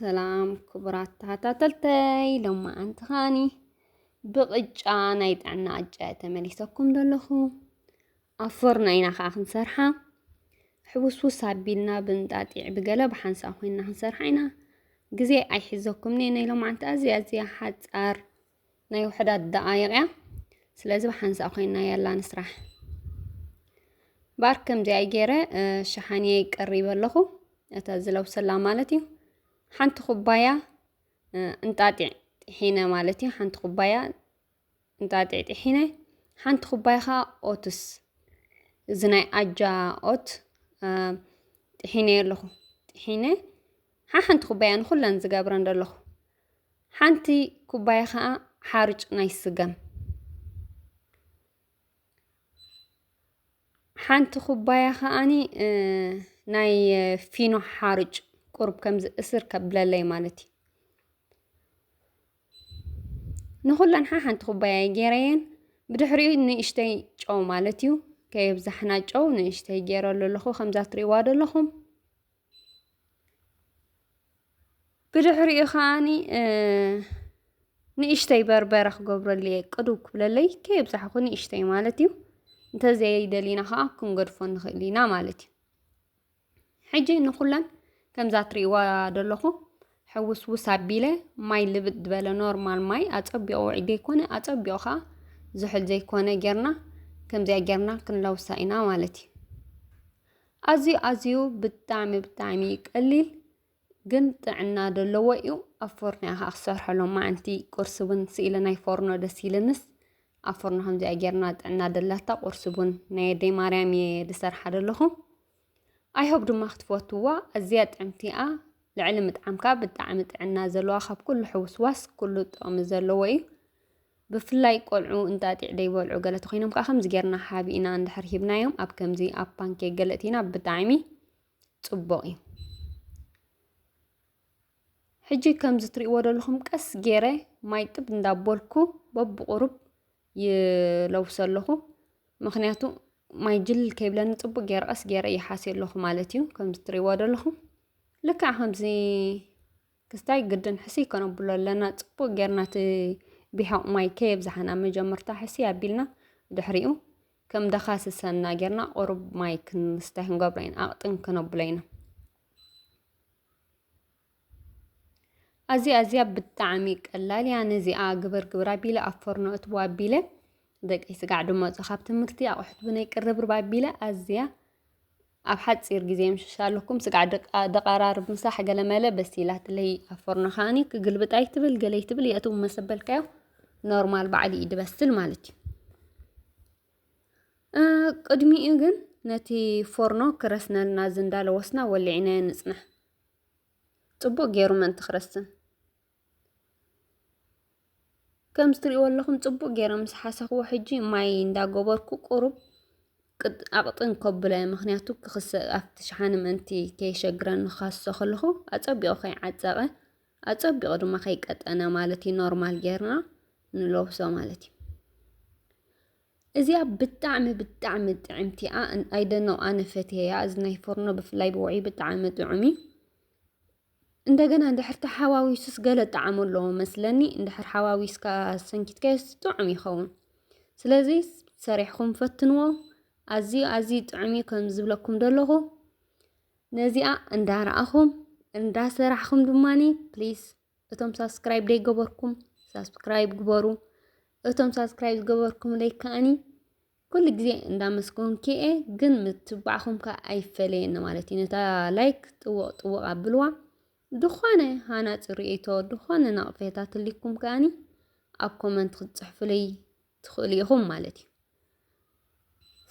ሰላም ክቡራት ተኸታተልተይ፣ ሎማዓንቲ ኸኣኒ ብቕጫ ናይ ጥዕና ቅጫ ተመሊሰኩም ዘለኹ። ኣብ ፎርኖ ኢና ኸኣ ክንሰርሓ። ሕውስውስ ኣቢልና ብንጣጢዕ ብገለ ብሓንሳእ ኮይንና ክንሰርሓ ኢና። ግዜ ኣይሕዘኩምኒ፣ ናይ ሎማዓንቲ ኣዝያ ኣዝያ ሓጻር ናይ ውሕዳት ደቓይቕ እያ። ስለዚ ብሓንሳእ ኮይንና ያላ ንስራሕ። ባር ከምዚኣ ገይረ፣ እ፣ ሸሓንየ ይቀሪብ ኣለኹ። እታ ዝለብሰላ ማለት እዩ። ሓንቲ ኩባያ፣ እ፣ እንጣጢዕ ጥሒነ ማለት እዩ። ሓንቲ ኩባያ እንጣጢዕ ጥሒነ፣ ሓንቲ ኩባያ ኸኣ ኦትስ፣ እዚ ናይ ኣጃ ኦት፣ እ፣ ጥሒነ ኣለኹ። ጥሒነ ሓ-፣ ሓንቲ ኩባያ ንኹለን ዝገብረን ዘለኹ። ሓንቲ ኩባያ ኸኣ ሓርጭ ናይ ስገም። ሓንቲ ኩባያ ኸኣኒ፣ እ፣ ናይ ፊኖ ሓርጭ ቁሩብ ከምዚ እስር ከብለለይ ማለት እዩ። ንኹለን ሓ-፣ ሓንቲ ኩባያ ገይረየን። ብድሕሪኡ ንእሽተይ ጨው ማለት እዩ። ከየብዛሕና ጨው ንእሽተይ ገይረሉ ኣለኹ፣ ከምዛ ትርእይዋ ዘለኹም። ብድሕሪኡ ኸኣኒ፣ እ፣ ንእሽተይ በርበረ ክገብረሉ እየ። ቅድው ክብለለይ ከየብዛሕኹ ንእሽተይ ማለት እዩ። እንተዘይደሊና ኸኣ ክንገድፎ ንኽእል ኢና ማለት እዩ። ሕጂ ንኹለን ከምዛ ትርእይዋ ዘለኹ ሕውስውስ ኣቢለ ማይ ልብጥ ዝበለ ኖርማል ማይ ኣጸቢቑ ውዑይ ዘይኮነ ኣጸቢቑ ኸኣ ዝሑል ዘይኮነ ጌርና ከምዚኣ ጌርና ክንለውሳ ኢና ማለት እዩ። ኣዝዩ ኣዝዩ ብጣዕሚ ብጣዕሚ ቀሊል ግን ጥዕና ዘለዎ እዩ። ኣብ ፎርኖ እየ ኸኣ ክሰርሖ ሎማዓንቲ ቁርሲ እውን ስኢለ ናይ ፎርኖ ደስ ኢልንስ ኣብ ፎርኖ ከምዚኣ ጌርና ጥዕና ደላታ ቁርሲ እውን ናይ ኣደይ ማርያም እየ ዝሰርሓ ዘለኹ። I hope ድማ ክትፈትዋ። ኣዝያ ጥዕምቲ እያ። ልዕሊ ምጥዓም ከኣ ብጣዕሚ ጥዕና ዘለዋ ካብ ኩሉ ሕውስዋስ ኩሉ ጥቕሚ ዘለዎ እዩ። ብፍላይ ቆልዑ እንጣጢዕ ዘይበልዑ ገለ ተኾይኖም ከኣ ከምዚ ጌርና ሓቢእና እንድሕር ሂብናዮም ኣብ ከምዚ ኣብ ፓንኬክ ገለ እቲና ብጣዕሚ ጽቡቕ እዩ። ሕጂ ከምዚ ትርእይዎ ዘለኹም ቀስ ጌረ ማይ ጥብ እንዳበልኩ በብቑሩብ ይለውሶ ኣለኹ። ምኽንያቱ ማይ ጅል ከይብለኒ ጽቡቕ ጌረ ቀስ ጌረ ይሓስዮ ኣለኹ ማለት እዩ። ከምዚ ትርእይዎ ዘለኹም ልክዕ ከምዚ ክስታይ ግድን ሕስይ ከነብሎ ኣለና። ጽቡቕ ጌርና እቲ ቢሓቕ ማይ ከየብዝሓና መጀመርታ ሕስይ ኣቢልና ድሕሪኡ ከም ደኻስሰና ጌርና ቁሩብ ማይ ክንስታይ ክንገብሮ ኢና። ኣቕጥን ከነብሎ ኢና። ኣዝያ ኣዝያ ብጣዕሚ ቀላል እያ። ነዚኣ ግብር ግብር ኣቢለ ኣብ ፎርኖ እትዋ ኣቢለ ደቀይ ስጋዕ ድመጹ ካብ ትምህርቲ ኣቑሑት ብነይ ቅርብርብ ኣቢለ ኣዝያ ኣብ ሓጺር ግዜ ምሽሻ ኣለኩም። ስጋዕ ደቃ-፣ ደቃራርብ ምሳሕ ገለመለ በስ ኢላትለይ ኣብ ፎርኖ ከኣኒ ክግልብጥ ኣይትብል ገለ ይትብል የእትው መሰበልካዮ ኖርማል ባዕሉ እዩ ድበስል ማለት እዩ። እ፣ ቅድሚኡ ግን ነቲ ፎርኖ ክረስነልና እዚ እንዳለወስና ወሊዕናዮ ንጽናሕ። ጽቡቕ ገይሩ ምእንቲ ክረስን። ከም እትርእይዎ ኣለኹም ጽቡቕ ገይረ ምስ ሓሰኽዎ ሕጂ ማይ እንዳገበርኩ ቁሩብ ቅጥ-፣ ኣቕጥን ከብሎ እየ። ምኽንያቱ ክኽሰ-፣ ኣብቲ ሸሓኒ ምእንቲ ከይሸግረኒ ክኸስሶ ከለኹ ኣጸቢቑ ከይዓጸቐ፣ ኣጸቢቑ ድማ ከይቀጠነ ማለት እዩ። ኖርማል ጌርና ንለብሶ ማለት እዩ። እዚኣ ብጣዕሚ፣ ብጣዕሚ ጥዕምቲ እያ። ኣን-፣ I don't know፣ ኣነ ፈትየያ። እዚ ናይ ፎርኖ ብፍላይ ብውዑይ ብጣዕሚ ጥዑም እዩ። እንደገና እንድሕር ተሓዋዊሱስ ገለ ጣዕሚ ኣለዎ መስለኒ። እንድሕር ሓዋዊስካ ሰንኪትካዮስ ጥዑም ይኸውን። ስለዚ ሰሪሕኩም ፈትንዎ። ኣዝዩ፣ ኣዝዩ ጥዑም እዩ ከም ዝብለኩም ዘለኹ። ነዚኣ እንዳረኣኹም፣ እንዳሰራሕኹም ድማኒ ፕሊስ እቶም ሳብስክራይብ ዘይገበርኩም ሳብስክራይብ ግበሩ። እቶም ሳብስክራይብ ዝገበርኩምለይ ከኣኒ ኩሉ ግዜ እንዳመስገንኩ እየ፣ ግን ምትብባዕኩም ከኣ ኣይፈለየኒ ማለት እዩ። ነታ ላይክ ጥውቕ ጥውቕ ኣብልዋ። ድኾነ ሃናጺ ርእይቶ፣ ድኾነ ነቕፌታ ትልይኩም ከኣኒ ኣብ ኮመንት ክትጽሕፉለይ ትኽእሉ ኢኹም ማለት እዩ።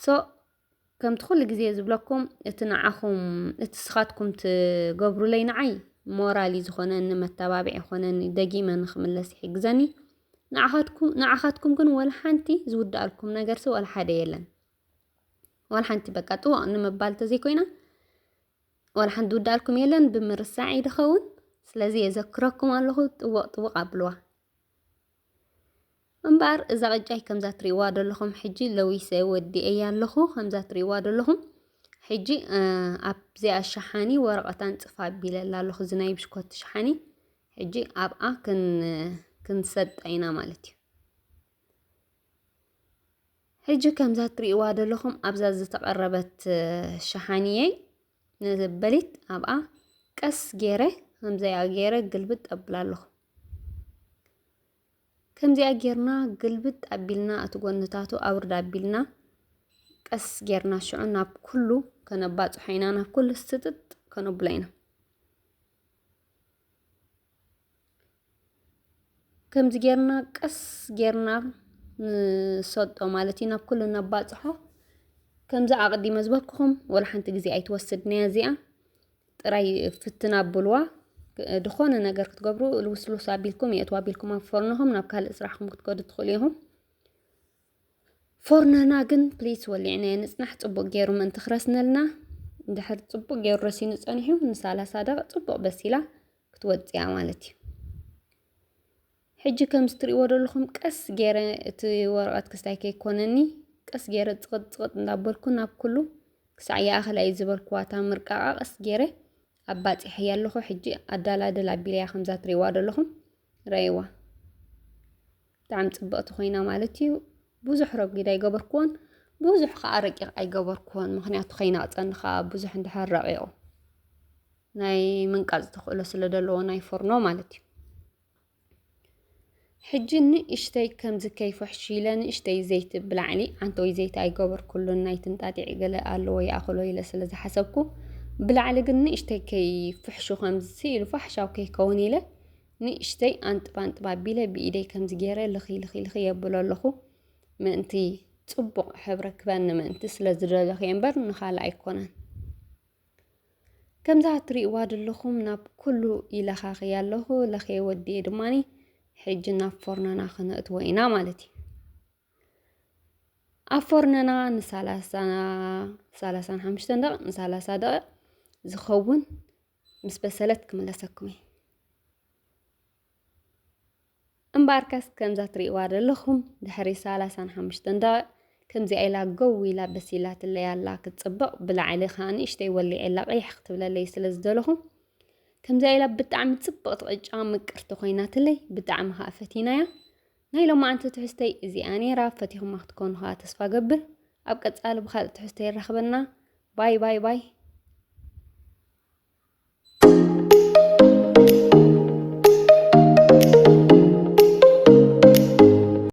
ሶ፣ ከምቲ ኩሉ ግዜ ዝብለኩም፣ እቲ ንዓኹም፣ እቲ ስኻትኩም ትገብሩለይ ንዓይ ሞራል እዩ ዝኾነኒ፣ መተባብዒ ይኾነኒ፣ ደጊመ ንኽምለስ ይሕግዘኒ። ንዓኻትኩ-፣ ንዓኻትኩም ግን ወላ ሓንቲ ዝውድኣልኩም ነገርሲ ወላ ሓደ የለን። ወላ ሓንቲ በቃ ጥዋቕ ንምባል ተዘይኮይና፣ ወላ ሓንቲ ዝውድኣልኩም የለን፣ ብምርሳዕ እዩ ድኸውን። ስለዚ የዘክረኩም ኣለኹ፣ ጥውቕ ጥውቕ ኣብልዋ። እምበኣር እዛ ቅጫይ ከምዛ ትርእይዋ ዘለኹም ሕጂ ለዊሰ ወዲኤያ ኣለኹ። ከምዛ ትርእይዋ ዘለኹም ሕጂ ኣብዚኣ ሸሓኒ ወረቐት ኣንጽፋ ኣቢለላ ኣለኹ፣ እዚ ናይ ብሽኮቲ ሸሓኒ። ሕጂ ኣብኣ ክንሰጣ ኢና ማለት እዩ። ሕጂ ከምዛ ትርእይዋ ዘለኹም ኣብዛ ዝተቐረበት ሸሓኒየይ ንበሊት ኣብኣ ቀስ ገይረ፣ ከምዚኣ ገይረ ግልብጥ ኣብላ ኣለኹ። ከምዚኣ ጌርና ግልብጥ ኣቢልና፣ እቲ ጎንታቱ ኣውርድ ኣቢልና፣ ቀስ ጌርና ሽዑ ናብ ኩሉ ከነባጽሖ ኢና፣ ናብ ኩሉ ስጥጥ ከነብሎ ኢና። ከምዚ ጌርና ቀስ ጌርና ንሰጦ ማለት እዩ፣ ናብ ኩሉ ነባጽሖ። ከምዚ ኣቐዲመ ዝበልኩኹም ወላ ሓንቲ ግዜ ኣይትወስድን እያ እዚኣ። ጥራይ ፍትን ኣብልዋ። ዝኾነ ነገር ክትገብሩ ልውስልውስ ኣቢልኩም የእትዋ ኣቢልኩም ኣብ ፎርኖኹም ናብ ካልእ ስራሕኩም ክትከዱ ትኽእሉ ኢኹም። ፎርኖና ግን ፕሊስ ወሊዕናዮ ንጽናሕ፣ ጽቡቕ ገይሩ ምእንቲ ክረስነልና። እንድሕር ጽቡቕ ገይሩ ረሲኑ ጸኒሑ ንሳላሳ ደቂቕ ጽቡቕ በሲላ ክትወጽእ እያ ማለት እዩ። ሕጂ ከምዚ ትርእይዎ ዘለኹም ቀስ ገይረ፣ እቲ ወረቐት ክስታይ ከይኮነኒ ቀስ ገይረ ጽቕጥ ጽቕጥ እንዳበልኩ ናብ ኩሉ ክሳዕ ይኣኽላ እዩ ዝበልኩዋ እታ ምርቃቓ ቀስ ገይረ ኣባጺሐያ ኣለኹ። ሕጂ ኣዳላድል ኣቢለያ ከምዛ ትርእይዋ ዘለኹም ረእይዋ። ብጣዕሚ ጽብቕቲ ኮይና ማለት እዩ። ብዙሕ ረጒድ ኣይገበርኩዎን፣ ብዙሕ ከዓ ረቂቕ ኣይገበርኩዎን፣ ምኽንያቱ ከይነቕጸኒ ከዓ ብዙሕ እንድሕር ረቂቑ ናይ ምንቃጽ ተኽእሎ ስለ ዘለዎ ናይ ፎርኖ ማለት እዩ። ሕጂ ንእሽተይ ከምዚ ከይፍሕሹ ኢለ ንእሽተይ ዘይቲ ብላዕሊ፣ ዓንተወይ ዘይቲ ኣይገበርኩሉን፣ ናይ ትንጣጢዕ ገለ ኣለዎ ይኣኽሎ ኢለ ስለ ዝሓሰብኩ፣ ብላዕሊ ግን ንእሽተይ ከይፍሕሹ ከምዚ ኢሉ ፋሕሻው ከይከውን ኢለ ንእሽተይ ኣንጥብ ኣንጥብ ኣቢለ ብኢደይ ከምዚ ገይረ ልኺ ልኺ ልኺ የብሎ ኣለኹ። ምእንቲ ጽቡቕ ሕብሪ ክበኒ ምእንቲ ስለ ዝደለኹ እየ እምበር ንኻልእ ኣይኮነን። ከምዛ እትርእይዋ ዘለኹም ናብ ኩሉ ይለኻኽያ ኣለኹ። ለኽየ ወዲኤ ድማኒ ሕጂ ናብ ፎርኖና ክነእትዎ ኢና ማለት እዩ። ኣብ ፎርኖና ንሳላሳ፣ ሰላሳን ሓሙሽተን ደቂቕ፣ ንሳላሳ ደቂቕ ዝኸውን ምስ በሰለት ክምለሰኩም እየ። እምበኣርከስ ከምዛ ትርእይዋ ዘለኹም ድሕሪ ሰላሳን ሓሙሽተን ደቂቕ ከምዚኣ ኢላ ገው ኢላ በሲላትለይ ኣላ ክትጽብቕ። ብላዕሊ ከኣ ንእሽተይ ወሊዐላ ቀይሕ ክትብለለይ ስለ ዝደለኹ ከምዚኣ ኢላ ብጣዕሚ ጽብቕቲ ቅጫ ምቅርቲ ኮይናትለይ። ብጣዕሚ ከኣ ፈቲናያ። ናይ ሎማዓንቲ ትሕዝተይ እዚኣ ነይራ። ፈቲኹማ ክትኮኑ ከኣ ተስፋ ገብር። ኣብ ቀጻሊ ብኻልእ ትሕዝቶ የራኽበና። ባይ ባይ ባይ።